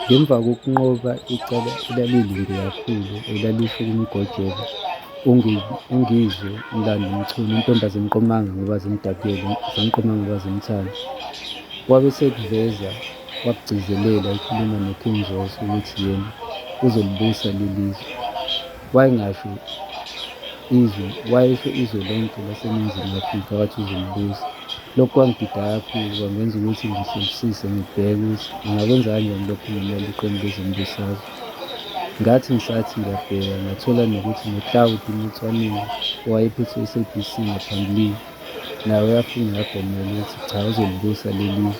Ngemva kokunqoba icala elalilibi kakhulu elalisho ukumgojela uNgizwe Mlando Mchunu, intombi azimqomanga ngoba zimdabukela, zamqoma ngoba zimthanda. Wabe esekuveza, wakugcizelela ekhuluma no-King Zoso ukuthi yena uzolibusa leli zwe. Wayengasho izwe, wayesho izwe lonke laseNingizimu Afrika wathi uzolibusa. Lokhu kwangidida kakhulu, kwangenza ukuthi ngihlolisise ngibheke ukuthi angakwenza kanjani lokhu ngimele iqembu lezombusazwe. Ngathi ngisathi ngiyabheka ngathola nokuthi noCloud Motsoaneng owayephethe i-S_A_B_C ngaphambilini naye uyafunga uyagomela ukuthi cha uzolibusa leli zwe.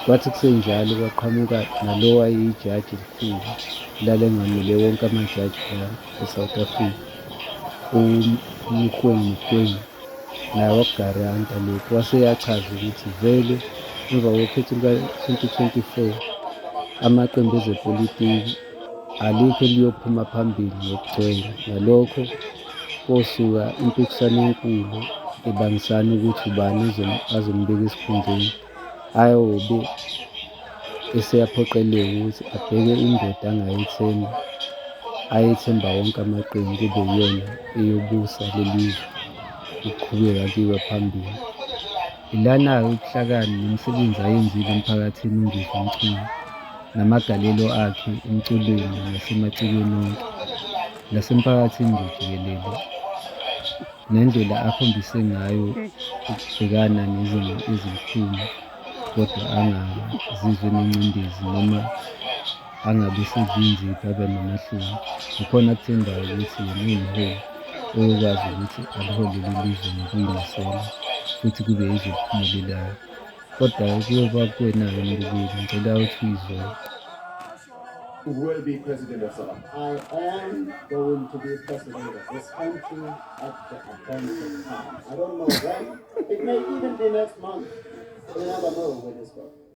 Kwathi kusenjalo kwaqhamuka nalo owayeyijaji elikhulu elalengamele wonke amajaji la e-South Africa, uMogoeng Mogoeng naye wakugaranta lokhu wase eyachaza ukuthi vele emva kokhetho luka-2024 amaqembu ezepolitiki alikho eliyophuma phambili ngokugcwele. Ngalokho kosuka impikiswano enkulu ebangisana ukuthi ubani azombeka esikhundleni. Ayobe eseyaphoqeleka ukuthi abheke indoda angayethemba, ayethemba wonke amaqembu kube iyona eyobusa leli zwe ukuqhubeka kuyiwe phambili. Ilana-ke ubuhlakani nemisebenzi ayenzile emphakathini uNgizwe Mchunu namagalelo akhe emculweni nasemacikweni onke nasemphakathini nje jikelele nendlela akhombise ngayo ukubhekana nezimo ezibuhlungu kodwa angazizwa enengcindezi noma angabe esedla inzipho abe namahloni. Ikhona akuthembayo ukuthi yena uwumholi oyokwazi ukuthi alihole leli zwe ngokuyimisela futhi kube yizwe eliphumelelayo. Kodwa-ke kuyoba kuwena-ke mbukeli, ngicela uthi uyizwele. Who will be president of South Africa? I am going to be president of this country at the appointed time. I don't know when. It may even be next month. We never know with this God.